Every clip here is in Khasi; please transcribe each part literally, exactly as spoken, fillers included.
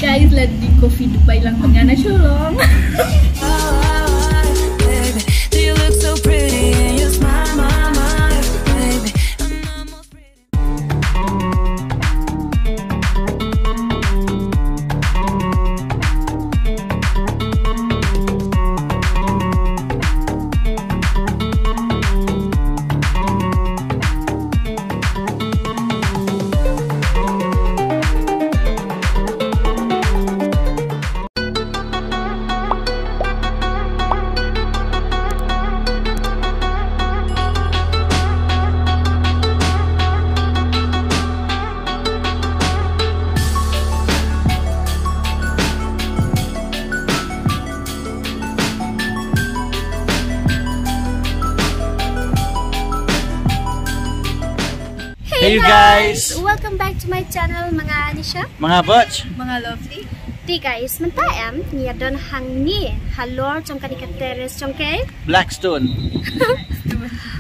Guys, let's di coffee Dubai lang, pyngan na Shillong. Hey, you guys. Welcome back to my channel, Manga Nisha. Manga Butch. Manga Lovely. Te guys, mynta em, ngi ïa don hangne halor jong kane ka terrace jong ka Blackstone.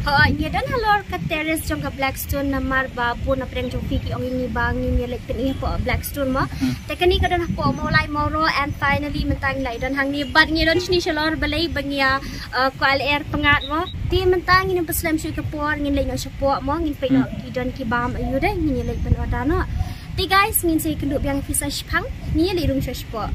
Hooid, ngi ïa don halor ka terrace jong ka Blackstone namar ba bun na pdeng jong phi ki ong ïa ngi ba ngin ïa leit pyni hapoh Blackstone mo. Hmm. Te kane ka don hapoh Mawlai Mawroh, and finally mynta ngi la ïa don hangne bad ngi ïa don shane shalor balei ba ngi ïa, uh, kwah lyer pyngngad mo. Te mynta ngin ym pynslem shuh ïa ka por, ngin leit noh shapoh mo, ngin peit noh ki don ki bam aiu de, ngin ïa leit ban order noh. Te guys, ngin sa ïakynduh biang ïa phi sa shiphang, ngin ïa leit rung sha shapoh.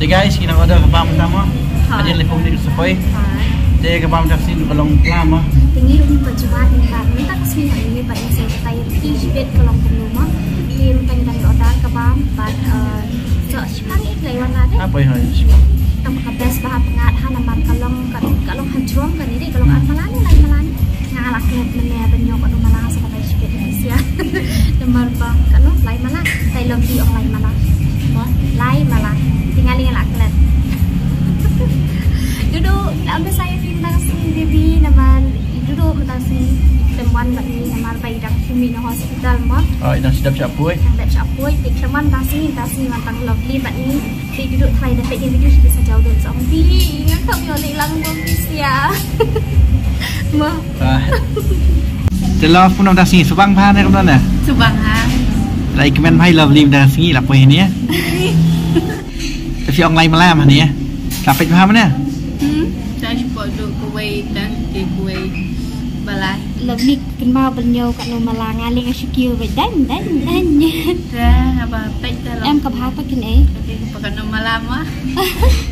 Te guys, ngi dang order ka bam mynta mo. Ha. Hadien laiphew minit sa poi. Ha. Te ka bam mynta ka sngi ka long klam mo. Te ngi ruh ngim pat ju wad mynta, mynta ka sngi ngi pat ngi sa tai ki shibit ka long kumno mo. Ngi mynta ngi dang order ka bam bad, eh, so shipang ik lai wan lade. Ah, poi hoi, shipang. Tang ka best bha pyngngad ha namar ka long ka, ka long ha jrong kane de, ka long ar malan ne lai malan. Nga la klet mynne ban ïoh ka dong mala sa ka bai shibit ni sia. Namar ba ka long lai mala, tai long di ong lai mala. Mo, lai mala. Te nga la klet. Dudu, la ambe saya phi mynta ka sngi baby, namar dudu mynta ka sngi khlem wan bad ngi namar ba i dang shu mih na hospital mo. Oh, i dang shu dep shah poi. Dang dep shah poi, te khlem wan mynta ka sngi, mynta ka sngi wan tang Lovely bad ngi. Te dudu try da peit ïa video shi sa jaw dei sa ong phi nga kham ïoh leh lang bom phi sia. Mo. Ah. Te love kumno mynta sngi, shu bang bha ne kumno ne? Shu bang ha. Lai kmen bha i Lovely mynta sngi la poi ne. Te phi ong lai malam ne. La peit bha ne? Hmm. Sa shi po du kawei dan te kawei balai. Lovely kynmaw ban ñiew katno mala, nga leh nga shu kiew beit dang dang dang. Te haba peit te la. Em ka bha ta kin eh. Te ka pa katno mala ma.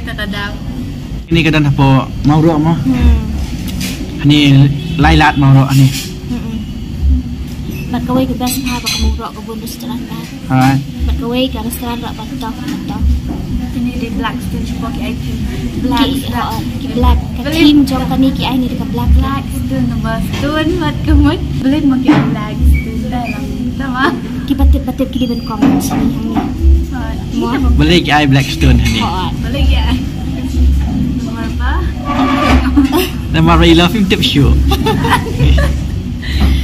Ta ka daw. Ini ka don hapoh Mawroh mo. Hmm. Hani lai lad Mawroh hani. Hmm. Bad kawei ka best bha ba ka Mawroh ka bun restaurant bha. Alright. Bad kawei ka restaurant ruh ba toh, ba toh. Kine dei Blackstone, shu pok ki ai theme. Black, ki, black. Oh, ki black. Ka theme jong kane ki ai ni da ka black. Blackstone, number stone, wat ka mut. Balei mo ki ai Blackstone, dah lang. Tama. Ki ba tip ba tip ki dei ban comment shane hangne. Mo. Balei ki ai Blackstone hangne. Balei ki ai. Number ba. Number ba i love him tip shu.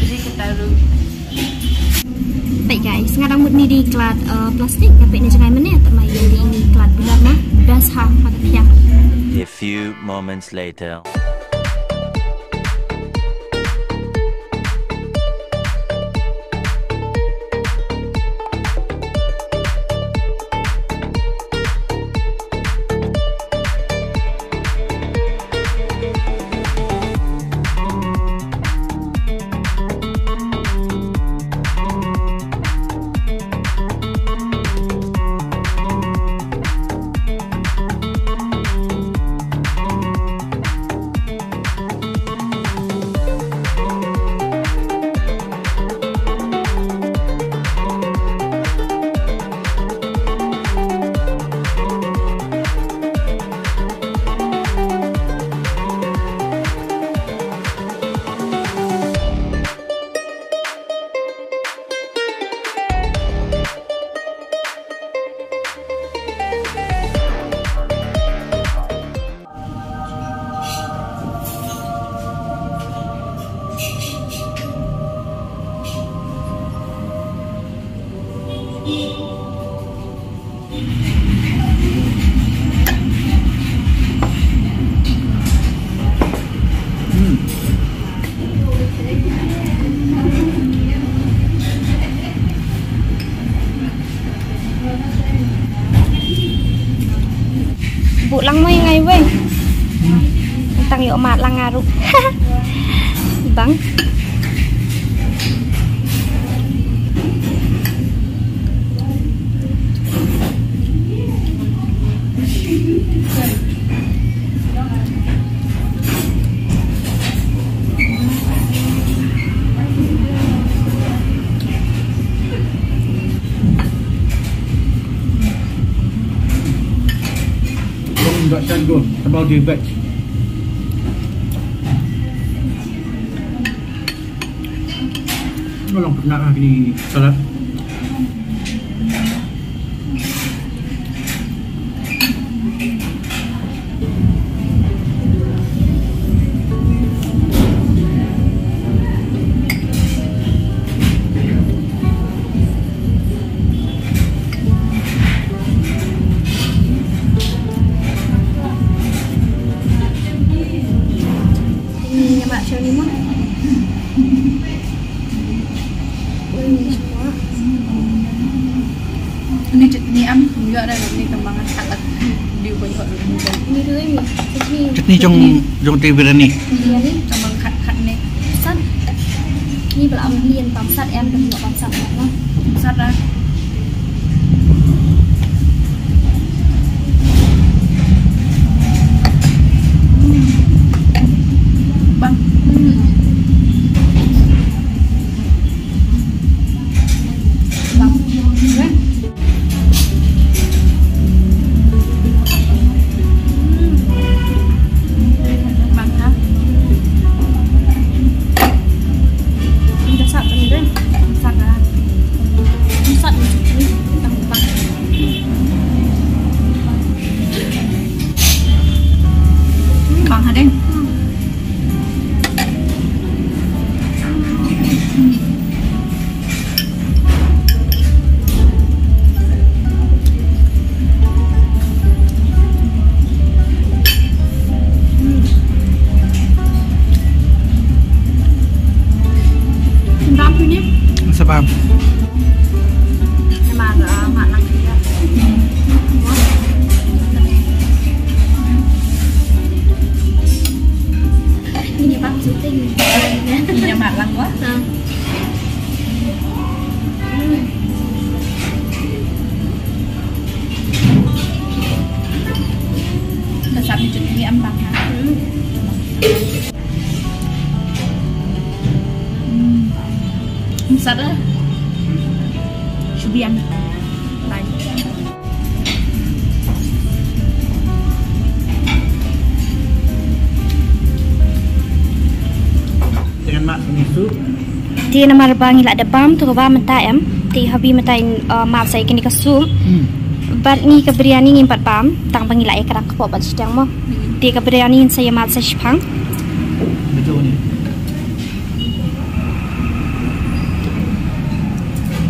Jadi kita lu. Peit guys, nga dang mut ni dei klad, uh, plastik, nga peit na jngai mynne, tama ïa dei ni klad bular ma, best ha, ha ka phiang. A few moments later. Ïoh mad lang nga ruh. Bang. Long ba shan go, sabau di veg. Long pernah lagi salad. Ini nyemak cewek ni mah. Ini semua. Ini chutney am, ym ïoh da, ini tang ba nga khat lat. Dei ba ïoh da. Ini tu ini, chutney. Chutney jong, jong te biryani. Biryani. Tang ba nga khat, khat ne. Sat. Ini ba la am lien bamsat em, ba ïoh bamsat em, no? Bamsat da. Bang. Hmm. Bang. Bang ha. Ynda sat ni deh. Sat ha. Sat ni. Bang ha deh. Sa bam. Namar, ah, mah lang. Ini bang syuting. Ini mat lang wah. Ha. Ka sap ni chutney am bang ha. Hmm. Sat ah. Shu biang. Bye. Te ngan mad ïa kane ka soup. Te namar ba ngi la dep bam, to ka bam mynta em. Te haba mynta in, uh, mad sa ïa kane ka soup. Hmm. Bad ngi ka biryani ngim pat bam, tang ba ngi la ïa kdang kpoh bad shiteng mo. Hmm. Te ka biryani ngin sa ïa mad sa shiphang. Betul ni.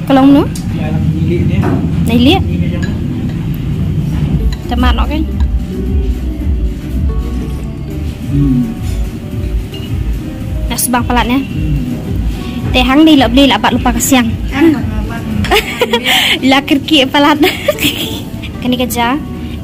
Ka long mano? Ïa, nai lieh. Nai lieh? Te mad noh kein. Hmm. Nga shu bang palat ne. Hmm. Te hangne la Blei la bat lypa ka siang. La kyrkieh palat. Kane ka ja,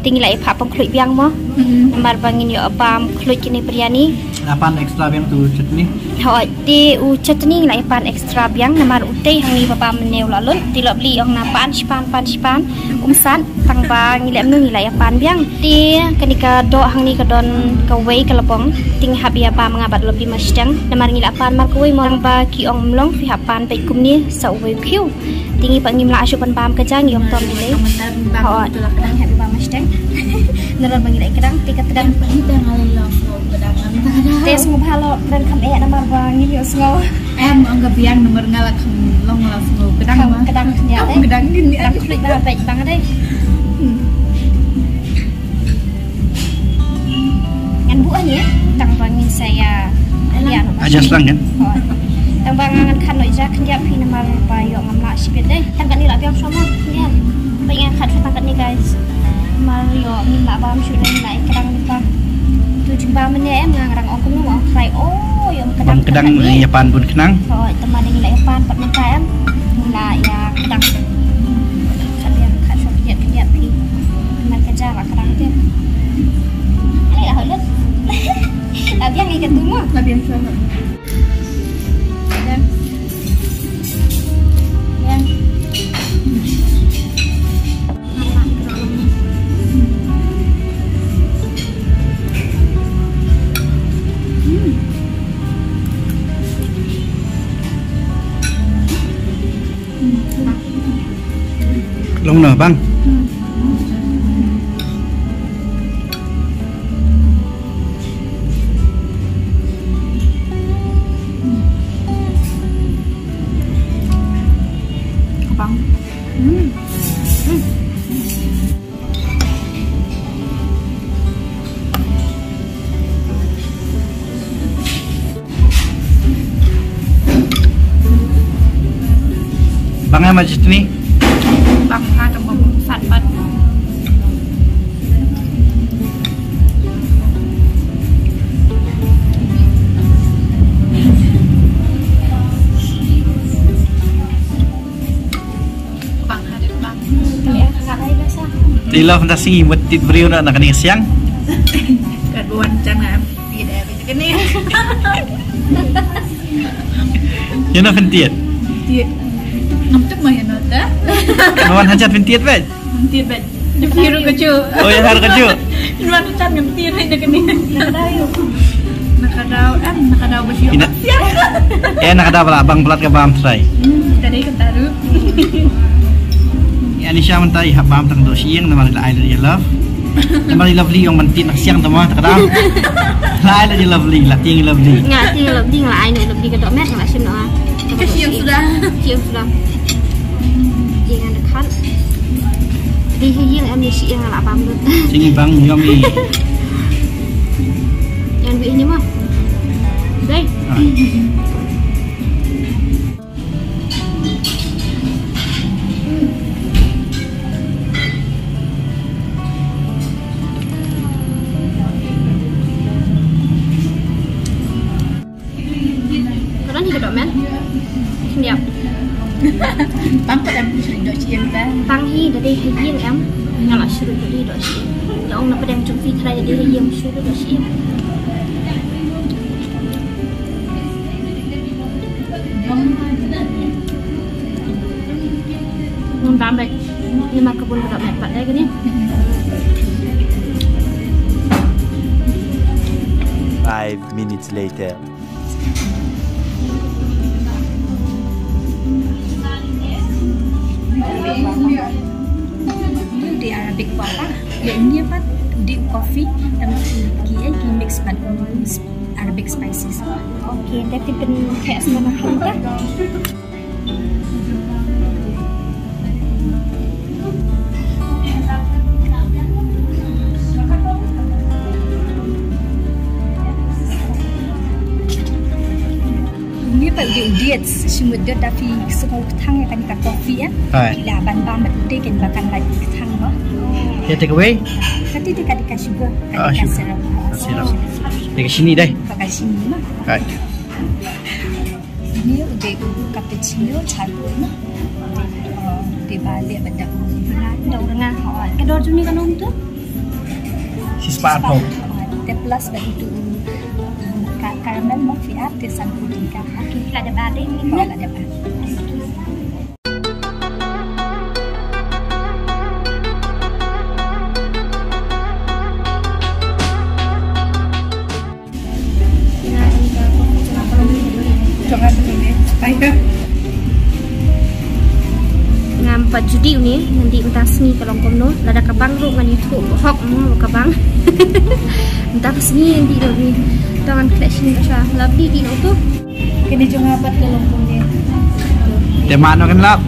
te ngi la ïa phah pynkhluit biang mo. Hmm. Namar ba ngin ïoh bam khluit kane biryani. La pan extra biang tu chutney. Hooid, te u chutney ngi la ïa pan extra biang namar utei hangne ba bam mynne u la lut. Te la Blei ong na pan shipan, pan shipan. Um sat, tang ba ngi leh mynno ngi la ïa pan biang. Te kane ka doh hangne ka don kawei ka lbong. Te ngi hap ïa bam nga bad la Blei marshiteng. Namar ngi la pan markawei mo, tang ba ki ong ym long phi hap pan beit kumne sa uwei u khiew. Te ngi pat ngim lah shuh ban bam ka ja, ngi ong to ym dei. Hooid. Te la kdang hap ïa bam marshiteng. Namar ba ngi la ïa kdang, te ka kdang. Te sngewbha lo, kdang kham eh namar ba ngim ïohsngew. Em, ong ka biang namar nga la kham long la sngew kdang. Kham ma kdang khyndiat. Kham dei. Kdang khyndiat. Kdang khyndiat ba peit tang dei. Hmm. Ngan buh hangne, tang ba ngin sa ïa. Ïa. Adjust lang kan? Oh. Tang ba nga ngan khan noh ïa khyndiat phi namar ba ïoh ngam lah shibit dei. Tang katne la biang shuwa mo khyndiat. Ba ngan khan shuwa tang katne guys. Namar ïoh ngim lah bam shuh dei, ngim lah ïa kdang lypa. Tu jingbam mynne em nga ngarang ong kumno, ong trai, oh, ïoh kdang. Bam kdang ïa pan bun khnang. Oh, te ma dei ngi la ïa pan pat mynta em. Ngi la ïa kdang. Khat ïa khat shuwa kdiat kdiat phi. Namar ka ja la kdang te. Ai, ah, lut. Lah biang ïa katu mo. Lah biang shuwa. Biang. Biang. Hmm. Long noh bang. Bang. Hmm. Hmm. Bang, em ha chutney? Bang ha, tang bang sat pat. Bang ha, bang. Te love nda sngi mut tit briew na na kane ka siang. Kat buan chang na. Ïa na pyntied. Pyntied. Ngam tuk ma ïa na ta. Wan hajat pyntied bad. Pyntied bad. Di phi ruh ka ju. Oh, ïa ruh ka ju. Wan hajat ngam tied bad da kane. Na ka daw, em, na ka daw ba shi. Ina. Eh, na ka daw ba la bang palat ka bam trai. Hmm, tadi ka taru. Ïa ni sha mynta i hap bam tang doh shi ïing namar la ai ïa love. Namar i Lovely ong ban tied na ka siang tama ta ka dang. La ai la ïa Lovely, la tieng ïa Lovely. Nga tieng ïa Lovely, nga la ai na Lovely ka dohmet, nga la shim noh. Ka shim suda. Shim suda. Ïing nga na khan. Dei ha ïing em, ni shi ïing nga la bam lut. Sini bang yummy. Yang bi ni ma. Dei. Ah. Ka don hi ka dohmet. Ïap. Pang ka dang shu doh shi ïing ta. Pang hi da dei ha ïing em. Nga la shu doh hi doh shi ïing. Nga ong na pdeng jong phi trai da dei ha ïing shu doh shi ïing. Ngan bam bad. Namar ka bun ka dohmet pat dei kane. Five minutes later. Ïa u dei Arabic pot, ïa uni pat u dei u coffee, em, ki, eh, ki mix bad u Arabic spices. Okay, te phi pynkhreh sa na khamta. Ni pat u dei u dates, shi mut dot da phi sngewthuh ïa kane ka coffee, eh. Hai. Phi lah ban bam bad u dei ken ba kan lait kthang noh. Ïa take away? Kata dei ka, dei ka sugar, ka, ah, dei ka sugar. Syrup. Dei ka shini dei. Ka, ka shini ma. Hai. Ni u dei u cappuccino, chai pur na. Uh, dei ba leh bad da u rnga, da u rnga, hooid. Ka dor jong ni ka long tu? Shispah arphew. Te plus bad itu u, u ka-, caramel ma phi ap te sanphew tyngka. Okay, la dep ap dei, la dep ap. Ngam pat ju dih une, ngan dih mynta sngi ka long kumno, lada ka bang ruh ngan ïathuh hok mo ka bang. Mynta ka sngi ngan dih ruh une. To ngan khleh shini shuwa, Lovely dih noh tu. Kane jong nga pat ka long kumne. Te mano kan lap.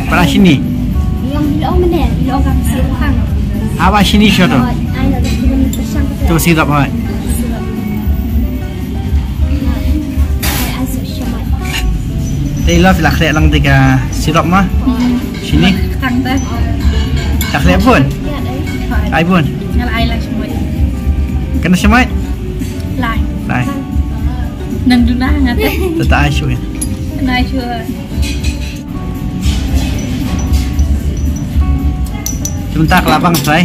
Para shini. Ïa, ïa, ïa, ïa, ïa. Awa shini shuwa to. To syrup hooid. Te i Love i la khleh lang te ka syrup ma. Shini. Tang te. La khleh bun. Ai bun. Ngal ai la shimoi. Kane shimoi. Lai. Lai. Nang duna ngate. Tata ai shu. Nang ai shu. Sebentar, kelabang, Trai.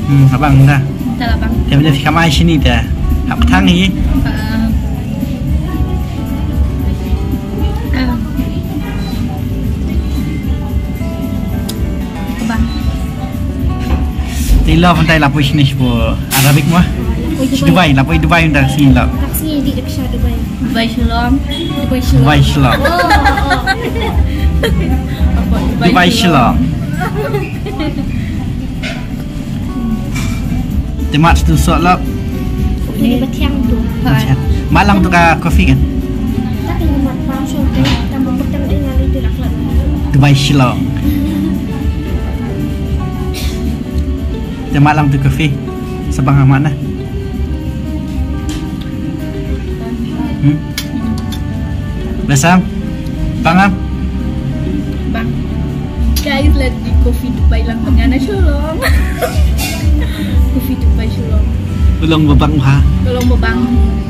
Hmm, abang da. Te la bang. Te mynta phi kam ai shini te. Hap thang hi. Ah. Ah. Bang. Te la pyntai la poi shini sha Arabic mo. Poi Dubai. Dubai, la poi Dubai mynta sngi la. Ka sngi dei da ka sha Dubai. Dubai Shillong. Dubai Shillong. Dubai Shillong. Oh, oh, oh. Dubai Shillong. Te mat tu sok lap. Ini bathiang tu. Bathiang. Mat lang tu ka coffee kan? Dubai Shillong. Te mat lang tu coffee. Sa bang ha mat na. Hmm? Best em? Bang em? Bang. Guys, la dep coffee Dubai lang bad nga na Shillong. Coffee Dubai Shillong. U long ba bang ha? U long ba bang.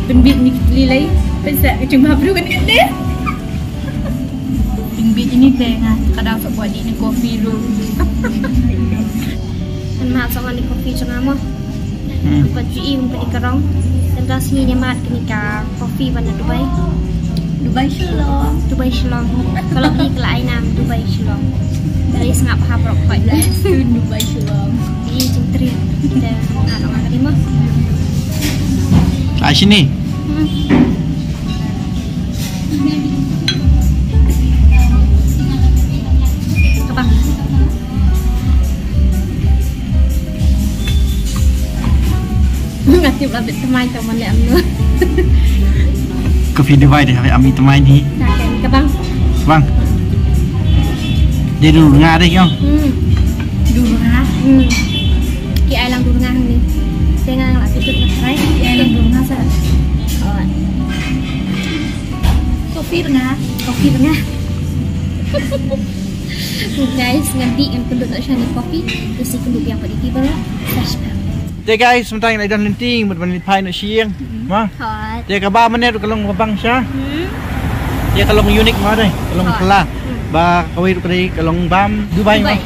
Pynbit ïa ngi ki tylli lai. Pynsa ka jingmut briew kan kat de. Pynbit ïa ngi te nga ka dang sa buaid ïa ngi coffee ruh. Kan mat sa ngan ïa coffee jong nga mo. Hmm. Pat ju i, pat i ka rong. Tang ka sngi ne mat kane ka coffee ba na Dubai. Dubai Shillong. Dubai Shillong. Ka long hi ka la ai nam Dubai Shillong. Ka la sngap ha brok khoi. Dubai Shillong. Ïa jingtrien. Te nga long ka dei mo. Ai shini. Hmm. Ka bang. Nga tip la bit thymmai ka mane em no. Coffee Dubai de, am i thymmai ni. Ka bang. Bang. Dei dur nga de yong. Hmm. Dur nga. Hmm. Ki ai lang dur nga ni. Te nga la phi tut na try. Ki ai lang dur nga sa. Oh. Coffee nga. Coffee nga. Guys, ngan dih ngan pynduh noh sha ni coffee. Te sa ïakynduh biang bad ïa phi baroh. Sa sha. Te guys, mynta ngi la don lynti mut ban leit phai noh sha ïing. Ma? Hot. Te kaba mynne ruh ka long ba bang sha. Hmm. Te ka long unique ma dei, ka long kylla. Hmm. Ba kawei ruh ka dei ka long bam Dubai ma. Dubai.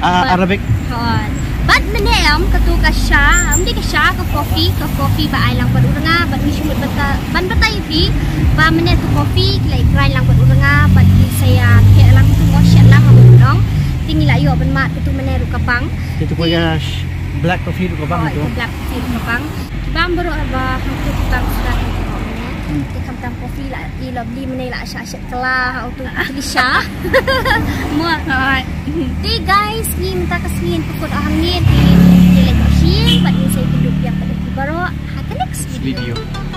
Ah, Arabic. Hot. Bad mynne em katu ka sha, em dei ka sha, ka coffee, ka coffee ba ai lang bad u rnga, bad ngi shu mut ban batai ïa phi ba mynne tu coffee ki la grind lang bad u rnga, bad ki sa ïa kheh lang tu, ko shet lang ha u nong. Te ngi la ïoh ban mad katu mynne ruh ka bang. Te tu ka sh-, black coffee ruh ka bang tu. Hot, ka black coffee ruh ka bang. Ki bam baroh ba hangtu ki bang suda hangtu. Hmm. Te khamtam coffee la i lovely mynne la sha shet kylla ha utu ki sha. Mo. Hot. Te guys, ngi mynta ka sngi ngan pynkut hangne te ngi leit noh sha ïing bad ngin sa ïakynduh biang bad phi baroh ha ka next video. Video.